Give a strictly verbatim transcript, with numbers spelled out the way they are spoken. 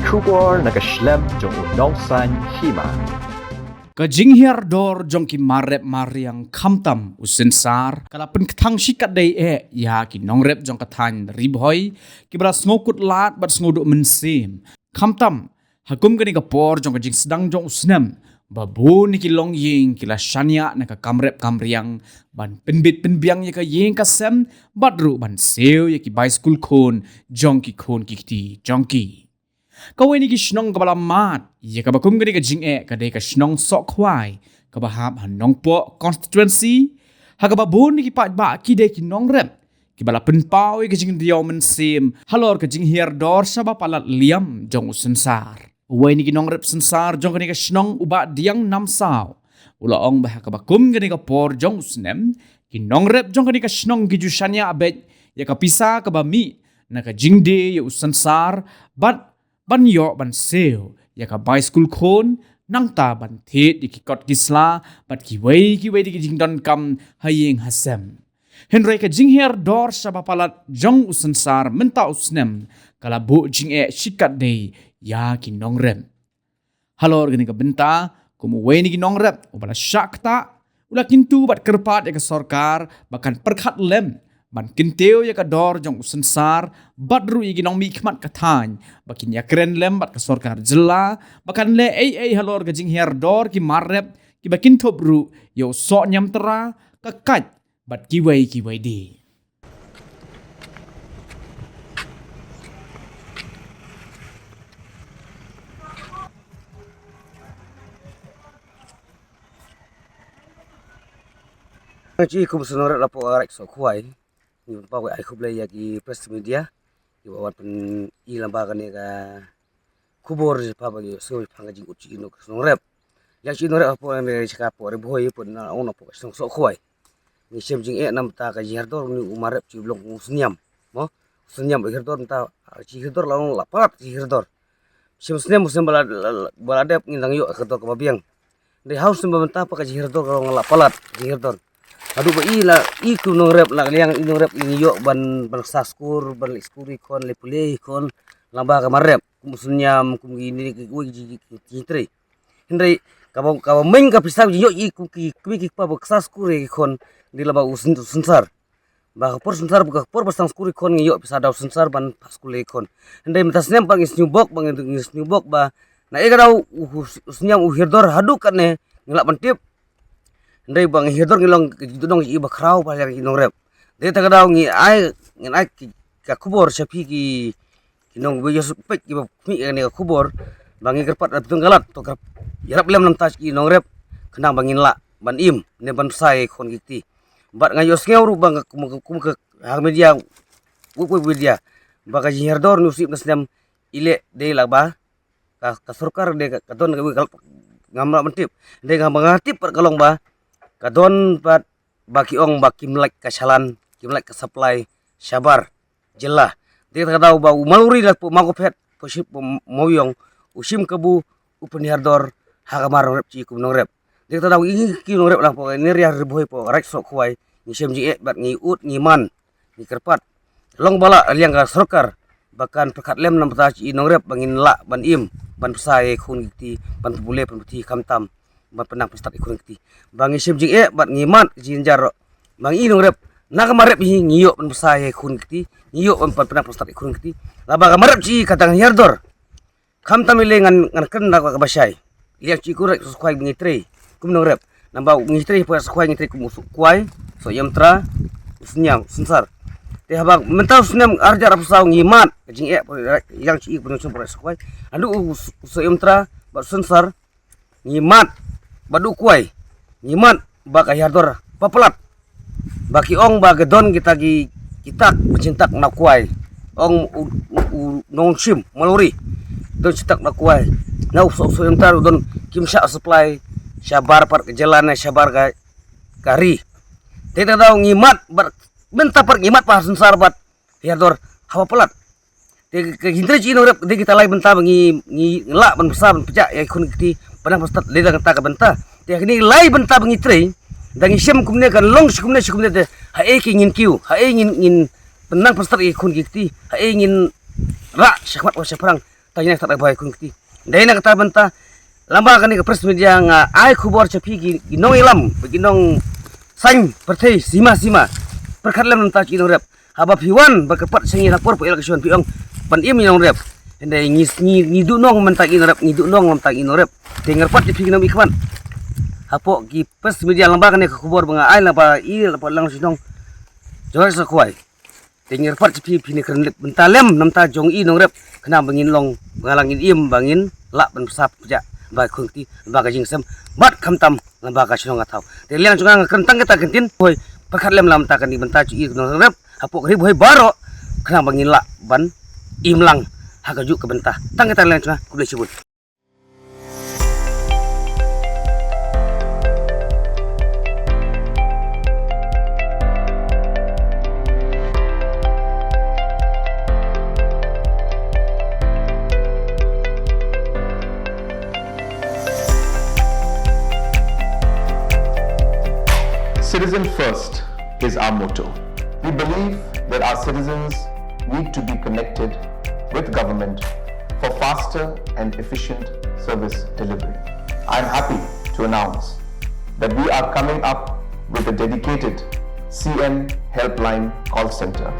Khubor na ka shlem jong u nongsan hima. Ka jinghiar dor jong ki mar rep mar riang khamtam u sensar ka la pynkthang shikatdei eh ïa ki nongrep jong ka thaiñ Ri Bhoi kiba la sngewkut lad bad sngewduh mynsiem. Khamtam ha kum kane ka por jong ka jingsdang jong u snem ba bun ki longïing ki la shaniah na ka kam rep kam riang ban pynbit pynbiang ïa ka ïing ka sem bad ruh ban siew ïa ki bai skul khun jong ki khun ki kti jong ki. Kawei na ki shnong kaba la mad ïa kaba kum kane ka jingeh ka dei ka shnong Sohkhwai kaba hap ha Nongpoh constituency, ha kaba bun na ki paidbah ki dei ki nongrep kiba la pynpaw ïa ka jingdiaw mynsiem halor ka jinghiar dor shaba palat liam jong u sensar. Uwei na ki nongrep sensar jong kane ka shnong, u Bah Diang Namsaw, u la ong ba ha kaba kum kane ka por jong u snem ki nongrep jong kane ka shnong ki ju shaniah beit ïa ka pisa kaba mih na ka jingdie ïa u sensar bad ban ïoh ban siew ïa ka bai skul khun, nangta ban thied ïa ki kot ki sla bad kiwei kiwei de ki jingdonkam ha ïing ha sem. Hynrei ka jinghiar dor shaba palat jong u sensar mynta u snem ka la buh jingeh shikatdei ïa ki nongrep. Halor kane ka bynta, kum uwei na ki nongrep uba la shah ktah, u la kyntu bad kyrpad ïa ka sorkar ba kan pyrkhat lem ban kyntiew ïa ka dor jong u sensar bad ruh ïa ki nongmihkhmat ka thaiñ ba kin ïakren lem bad ka sorkar jylla ba kan leh ei ei halor ka jinghiar dor ki mar rep kiba kynthup ruh ïa u soh niamtra, ka kait bad kiwei kiwei de. Ngi kum ki nongrep hapoh ka Raid Sohkhwai, ngi pynpaw ai khublei ïa ki press media kiba wan pyni lem bad kane ka khubor, jingpynpaw ba ngi sngew shaphang ka jingkut jingkhiah ki nongrep. Ïa ki nongrep hapoh ne, sha ka hapoh Ri Bhoi, hapoh na ong hapoh ka shnong Sohkhwai, ngi shem jingeh namar ka jinghiar dor une u mar rep, ki long u sniam. Mo, u sniam u hiar dor mynta, jinghiar dor la long la palat jinghiar dor. Shem snem u snem ba la, la, la, ba la dep ngin dang ïoh ka dor kaba biang. Dei ha u snem ba mynta pat ka jinghiar dor ka long la palat jinghiar dor. Haduh ba i la, i ki nongrep, la liang i nongrep, i ngi ïoh ban, ban sa skul, ban leit skul ïa ki khun, leit pule ïa ki khun lem bad ka mar rep, kum u sniam, kum kine ki, ki, ki, ki, ki, ki trei. Hynrei kaba, kaba main ka pisa jingïoh i kum ki, kum ki kpa ba sa skul ïa ki khun dei lem bad u sen-, sensar. Ba ka por sensar, ba ka por ba sdang skul ïa ki khun ngi ïoh pisa da u sensar ban phah skul ïa ki khun. Hynrei mynta snem pat ngi sngewbok, ba ngi, ngi sngewbok ba na ei ka daw u, u, u sniam u hiar dor haduh katne ngim lah ban tip. Hynrei ba ngi hiar dor ngi long ka jingdon jong i ba khraw ba ïa ki nongrep. Dei ta ka daw ngi ai, ngin ai ki, ka khubor sha phi ki, ki nongwei ïa suk peit kiba khmih ïa kane ka khubor, ba ngi kyrpad da pdeng ka lad to kyrp-, ïarap lem namar ki nongrep khnang ba ngin lah ban im ne ban bsa ïa ki khun ki kti. Bad nga ïohsngew ruh ba nga kum, kum ka ha ka media, wei wei media, ba ka jinghiar dor une u snem i leh dei la ba ka, ka sorkar dei ka, ka don kawei ka, ngam lah ban tip. Dei nga ba nga tip pat ka long ba ka don pat ba ki ong ba kim lait ka shalan, kim lait ka supply shabar jylla. Dei ta ka daw ba u Maluri la pynpaw, Mawkyrwat, pynpaw ship, pynpaw Mawiong, u shim kabu, u pynhiar dor ha ka mar nongrep, ki kum nongrep. Dei ta ka daw i ki nongrep lang hapoh ne ri Ri Bhoi, hapoh Raid Sohkhwai, ngi shem jingeh bad ngi ud, ngi man, ngi kyrpad long ba la liang ka sorkar ba kan pyrkhat lem namar ki nongrep ba ngin lah ban im, ban bsa ïa ki khun ki kti, ban pule, ban pule khamtam ban pynnang pynstad ïa ki khun ki kti. Ba ngi shem jingeh bad ngi mad jingjar ba ngi nongrep, na ka mar rep hi ngi ïoh ban bsa ïa ki khun ki kti, ngi ïoh ban, ban pynnang pynstad ïa ki khun ki kti. Lada ka mar rep hi ka dang hiar dor, khamtam i lei ngan, ngan kren da kaba shai. Liang ki khun Raid Sohkhwai ngi trei kum nongrep. Namar ngi trei hapoh Sohkhwai ngi trei kum u Sohkhwai, Sohiemtra, u sniam, u sensar. Te haba mynta u snem arhajar arphew saw ngi mad ka jingeh, liang ki khun nongshong hapoh Sohkhwai. Haduh u Sohiemtra bad u sensar ngi mad, bad u Kwai ngi mad ba ka hiar dor palat. Ba ki ong ba ka don kita ki, ki tak, ki jingtak na u Kwai. Ong u, u, u nongshim Maluri, don jingtak na u Kwai. Na u Soh, Sohiemtra u don kim shah supply shabar pat ka jylla ne shabar ka, ka ri. Te ta ka daw ngi mad bad mynta pat ngi mad pat ha sensar bad hiar dor haba palat. Te ka, ka hynrei ki nongrep dei kita lai bynta ba ngi, ngi lah ban bsa ban pynjah ïa ki khun ki kti, pynnang pynstad lei da kata ka bynta. Te kine lai bynta ba ngi trei, da ngi shem kumne kan long shi kumne shi kumne te haei ki ngin kiew, haei ngin, ngin pynnang pynstad ïa ki khun ki kti, haei ngin rah shakhmat wa shaphrang. Tang ïa kata ba khun kti. Dei na kata bynta lamba kane ka press media nga ai khubor sha phi ki nongïalam, ki nongsan pyrthei sima sima. Pyrkhat lem namta ki nongrep. Haba phi wan ba kyrpad sha ngi ha por poi election phi ong ban im ïa nongrep. Hynrei ngi ngi ngi duh nong mynta ki nongrep, ngi duh nong mynta ki nongrep. Te nga kyrpad ïa phi ki nongmihkhmat. Hapoh ki press media lamba kane ka khubor ba nga ai lamba i lamba lang shnong. Jong sa kwai. Te nga kyrpad ïa phi phi ne kren lip mynta lem namta jong i nongrep. Khnang ba ngin long ba nga lang ngin im ba ngin lah ban pyrsa pyrjah ba khun kti ba ka jingsem bad khamtam lamba ka shnong ka thaw. Te liang jong nga nga kren tang kita ki ktien hoi pyrkhat lem namta kane bynta jong i nongrep. Hapoh ka ri bhoi baroh khnang ba ngin lah ban im lang ha kajuh ka bynta. Tang kita liang jong nga khublei shibun. Citizen first is our motto. We believe that our citizens need to be connected with government for faster and efficient service delivery. I am happy to announce that we are coming up with a dedicated C M Helpline call center.